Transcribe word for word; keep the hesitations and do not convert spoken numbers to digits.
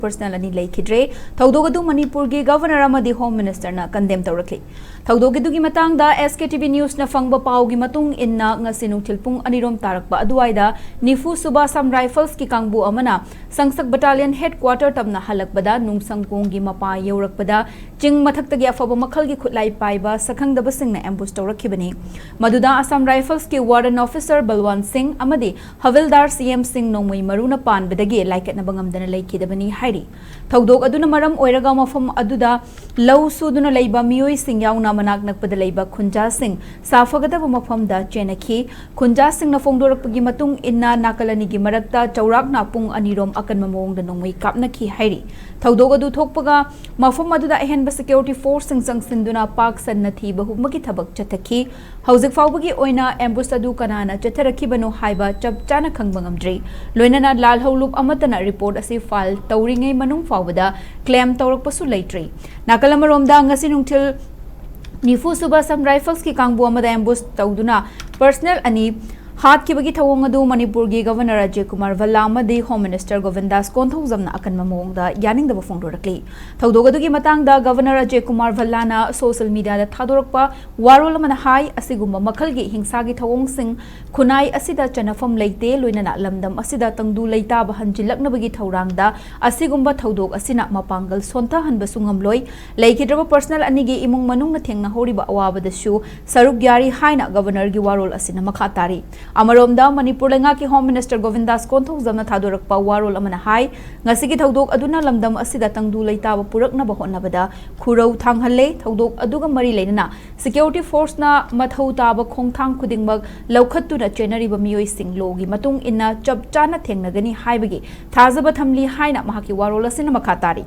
Personal ꯑꯅꯤ ꯂꯩꯈꯤꯗ꯭ꯔꯦ꯫ ꯊꯧꯗꯣꯛ ꯑꯗꯨ ꯃꯅꯤꯄꯨꯔꯒꯤ ꯒꯚꯔꯅꯔ ꯑꯃꯗꯤ ꯍꯣꯝ ꯃꯤꯅꯤꯁꯇꯔꯅ ꯀꯟꯗꯦꯝ ꯇꯧꯔꯛꯂꯤ꯫ ꯊꯧꯗꯣꯛ ꯑꯗꯨꯒꯤ ꯃꯇꯥꯡꯗ ꯑꯦꯁ ꯀꯦ ꯇꯤ ꯚꯤ ꯅ꯭ꯌꯨꯁꯅ ꯐꯪꯕ ꯄꯥꯎꯒꯤ ꯃꯇꯨꯡ ꯏꯟꯅ, ꯉꯁꯤ ꯅꯨꯡꯊꯤꯜ ꯄꯨꯡ ꯑꯅꯤꯔꯣꯝ ꯇꯥꯔꯛꯄ ꯑꯗꯨꯋꯥꯏꯗ ꯅꯤꯐꯨ ꯁꯨꯕ ꯑꯁꯥꯝ ꯔꯥꯏꯐꯜꯁꯀꯤ ꯀꯥꯡꯕꯨ ꯑꯃꯅ ꯁꯪꯁꯛ ꯕꯠꯇꯥꯂꯤꯌꯟ ꯍꯦꯗꯀ꯭ꯋꯥꯇꯔ ꯇꯝꯅ ꯍꯜꯂꯛꯄꯗ ꯅꯨꯡꯁꯪ ꯀꯣꯡꯒꯤ ꯃꯄꯥ ꯌꯧꯔꯛꯄꯗ ꯆꯤꯡ ꯃꯊꯛꯇꯒꯤ ꯑꯐꯕ ꯃꯈꯜꯒꯤ ꯈꯨꯠꯂꯥꯏ ꯄꯥꯏꯕ ꯁꯛꯈꯪꯗꯕꯁꯤꯡꯅ ꯑꯦꯝꯕꯨꯁ ꯇꯧꯔꯛꯈꯤꯕꯅꯤ꯫ ꯃꯗꯨꯗ ꯑꯁꯥꯝ ꯔꯥꯏꯐꯜꯁꯀꯤ ꯋꯥꯔꯗꯟ ꯑꯣꯐꯤꯁꯔ ꯕꯜꯋꯥꯟ ꯁꯤꯡ ꯑꯃꯗꯤ ꯍꯕꯤꯜꯗꯥꯔ ꯁꯤ ꯑꯦꯝ ꯁꯤꯡ ꯅꯣꯡꯃꯩ ꯃꯔꯨꯅ ꯄꯥꯟꯕꯗꯒꯤ ꯂꯥꯏꯀꯠꯅꯕ ꯉꯝꯗꯅ ꯂꯩꯈꯤꯗꯕꯅꯤ ꯍꯥꯏꯔꯤ꯫ ꯊꯧꯗꯣꯛ ꯑꯗꯨꯅ ꯃꯔꯝ ꯑꯣꯏꯔꯒ ꯃꯐꯝ ꯑꯗꯨꯗ ꯂꯧ ꯁꯨꯗꯨꯅ ꯂꯩꯕ ꯃꯤꯑꯣꯏꯁꯤꯡ ꯌꯥꯎꯅ ꯃꯅꯥꯛ ꯅꯛꯄꯗ ꯂꯩꯕ ꯈꯨꯟꯖꯥꯁꯤꯡ ꯁꯥꯐꯒꯗꯕ ꯃꯐꯝꯗ ꯆꯦꯟꯅꯈꯤ꯫ ꯈꯨꯟꯖꯥꯁꯤꯡꯅ ꯐꯣꯡꯗꯣꯔꯛꯄꯒꯤ ꯃꯇꯨꯡ ꯏꯟꯅ, ꯅꯥꯀꯜ ꯑꯅꯤꯒꯤ ꯃꯔꯛꯇ ꯆꯥꯎꯔꯥꯛꯅ ꯄꯨꯡ ꯑꯅꯤꯔꯣꯝ ꯑꯀꯟꯕ ꯃꯑꯣꯡꯗ ꯅꯣꯡꯃꯩ ꯀꯥꯞꯅꯈꯤ ꯍꯥꯏꯔꯤ꯫ ꯊꯧꯗꯣꯛ ꯑꯗꯨ ꯊꯣꯛꯄꯒ ꯃꯐꯝ ꯑꯗꯨꯗ ꯑꯍꯦꯟꯕ ꯁꯦꯀ꯭ꯌꯨꯔꯤꯇꯤ ꯐꯣꯔꯁꯁꯤꯡ ꯆꯪꯁꯤꯟꯗꯨꯅ ꯄꯥꯛ ꯁꯟꯅ ꯊꯤꯕ ꯍꯨꯝꯕꯒꯤ ꯊꯕꯛ ꯆꯠꯊꯈꯤ꯫ ꯍꯧꯖꯤꯛ ꯐꯥꯎꯕꯒꯤ ꯑꯣꯏꯅ ꯑꯦꯝꯕꯨꯁ ꯑꯗꯨ ꯀꯅꯥꯅ ꯆꯠꯊꯔꯛꯈꯤꯕꯅꯣ ꯍꯥꯏꯕ ꯆꯞ ꯆꯥꯅ ꯈꯪꯕ ꯉꯝꯗ꯭ꯔꯤ꯫ ꯂꯣꯏꯅꯅ ꯂꯥꯜꯍꯧꯂꯨꯞ ꯑꯃꯠꯇꯅ ꯔꯤꯄꯣꯔꯠ ꯑꯁꯤ ꯐꯥꯏꯜ ꯇꯧꯔꯤꯉꯩ ꯃꯅꯨꯡ ꯐꯥꯎꯕꯗ ꯀ꯭ꯂꯦꯝ ꯇꯧꯔꯛꯄꯁꯨ ꯂꯩꯇ꯭ꯔꯤ꯫ ꯅꯥꯀꯜ ꯑꯃꯔꯣꯝꯗ, ꯉꯁꯤ ꯅꯨꯡꯊꯤꯜ ꯅꯤꯐꯨ ꯁꯨꯕ ꯑꯁꯥꯝ ꯔꯥꯏꯐꯜꯁꯀꯤ ꯀꯥꯡꯕꯨ ꯑꯃꯗ ꯑꯦꯝꯕꯨꯁ ꯇꯧꯗꯨꯅ ꯄꯔꯁꯅꯦꯜ ꯑꯅꯤ ꯍꯥꯠꯈꯤꯕꯒꯤ ꯊꯧꯑꯣꯡ ꯑꯗꯨ ꯃꯅꯤꯄꯨꯔꯒꯤ ꯒꯚꯔꯅꯔ ꯑꯖꯌ ꯀꯨꯃꯥꯔ ꯚꯜꯂꯥ ꯑꯃꯗꯤ ꯍꯣꯝ ꯃꯤꯅꯤꯁꯇꯔ ꯒꯣꯕꯤꯟꯗꯥꯁ ꯀꯣꯟꯊꯧꯖꯝꯅ ꯑꯀꯟꯕ ꯃꯑꯣꯡꯗ ꯌꯥꯅꯤꯡꯗꯕ ꯐꯣꯡꯗꯣꯔꯛꯂꯤ꯫ ꯊꯧꯗꯣꯛ ꯑꯗꯨꯒꯤ ꯃꯇꯥꯡꯗ ꯒꯚꯔꯅꯔ ꯑꯖꯌ ꯀꯨꯃꯥꯔ ꯚꯜꯂꯥꯅ ꯁꯣꯁꯤꯌꯦꯜ ꯃꯤꯗꯤꯌꯥꯗ ꯊꯥꯗꯣꯔꯛꯄ ꯋꯥꯔꯣꯜ ꯑꯃꯅ ꯍꯥꯏ, ꯑꯁꯤꯒꯨꯝꯕ ꯃꯈꯜꯒꯤ ꯍꯤꯡꯁꯥꯒꯤ ꯊꯧꯑꯣꯡꯁꯤꯡ ꯈꯨꯟꯅꯥꯏ ꯑꯁꯤꯗ ꯆꯟꯅꯐꯝ ꯂꯩꯇꯦ, ꯂꯣꯏꯅꯅ ꯂꯝꯗꯝ ꯑꯁꯤꯗ ꯇꯪꯗꯨ ꯂꯩꯇꯥꯕ ꯍꯟꯖꯤꯜꯂꯛꯅꯕꯒꯤ ꯊꯧꯔꯥꯡꯗ ꯑꯁꯤꯒꯨꯝꯕ ꯊꯧꯗꯣꯛ ꯑꯁꯤꯅ ꯃꯄꯥꯡꯒꯜ ꯁꯣꯟꯊꯍꯟꯕꯁꯨ ꯉꯝꯂꯣꯏ꯫ ꯂꯩꯈꯤꯗ꯭ꯔꯕ ꯄꯔꯁꯅꯦꯜ ꯑꯅꯤꯒꯤ ꯏꯃꯨꯡ ꯃꯅꯨꯡꯅ ꯊꯦꯡꯅꯍꯧꯔꯤꯕ ꯑꯋꯥꯕꯗꯁꯨ ꯁꯔꯨꯛ ꯌꯥꯔꯤ ꯍꯥꯏꯅ ꯒꯚꯔꯅꯔꯒꯤ ꯋꯥꯔꯣꯜ ꯑꯁꯤꯅ ꯃꯈꯥ ꯇꯥꯔꯤ꯫ ꯑꯃꯔꯣꯝꯗ, ꯃꯅꯤꯄꯨꯔ ꯂꯩꯉꯥꯛꯀꯤ ꯍꯣꯝ ꯃꯤꯅꯤꯁꯇꯔ ꯒꯣꯕꯤꯟꯗꯥꯁ ꯀꯣꯟꯊꯧꯖꯝꯅ ꯊꯥꯗꯣꯔꯛꯄ ꯋꯥꯔꯣꯜ ꯑꯃꯅ ꯍꯥꯏ, ꯉꯁꯤꯒꯤ ꯊꯧꯗꯣꯛ ꯑꯗꯨꯅ ꯂꯝꯗꯝ ꯑꯁꯤꯗ ꯇꯪꯗꯨ ꯂꯩꯇꯥꯕ ꯄꯨꯔꯛꯅꯕ ꯍꯣꯠꯅꯕꯗ ꯈꯨꯔꯧ ꯊꯥꯡꯍꯜꯂꯦ꯫ ꯊꯧꯗꯣꯛ ꯑꯗꯨꯒ ꯃꯔꯤ ꯂꯩꯅꯅ ꯁꯦꯀ꯭ꯌꯨꯔꯤꯇꯤ ꯐꯣꯔꯁꯅ ꯃꯊꯧ ꯇꯥꯕ ꯈꯣꯡꯊꯥꯡ ꯈꯨꯗꯤꯡꯃꯛ ꯂꯧꯈꯠꯇꯨꯅ ꯆꯦꯟꯅꯔꯤꯕ ꯃꯤꯑꯣꯏꯁꯤꯡ ꯂꯣꯒꯤ ꯃꯇꯨꯡ ꯏꯟꯅ ꯆꯞ ꯆꯥꯅ ꯊꯦꯡꯅꯒꯅꯤ ꯍꯥꯏꯕꯒꯤ ꯊꯥꯖꯕ ꯊꯝꯂꯤ ꯍꯥꯏꯅ ꯃꯍꯥꯛꯀꯤ ꯋꯥꯔꯣꯜ ꯑꯁꯤꯅ ꯃꯈꯥ ꯇꯥꯔꯤ꯫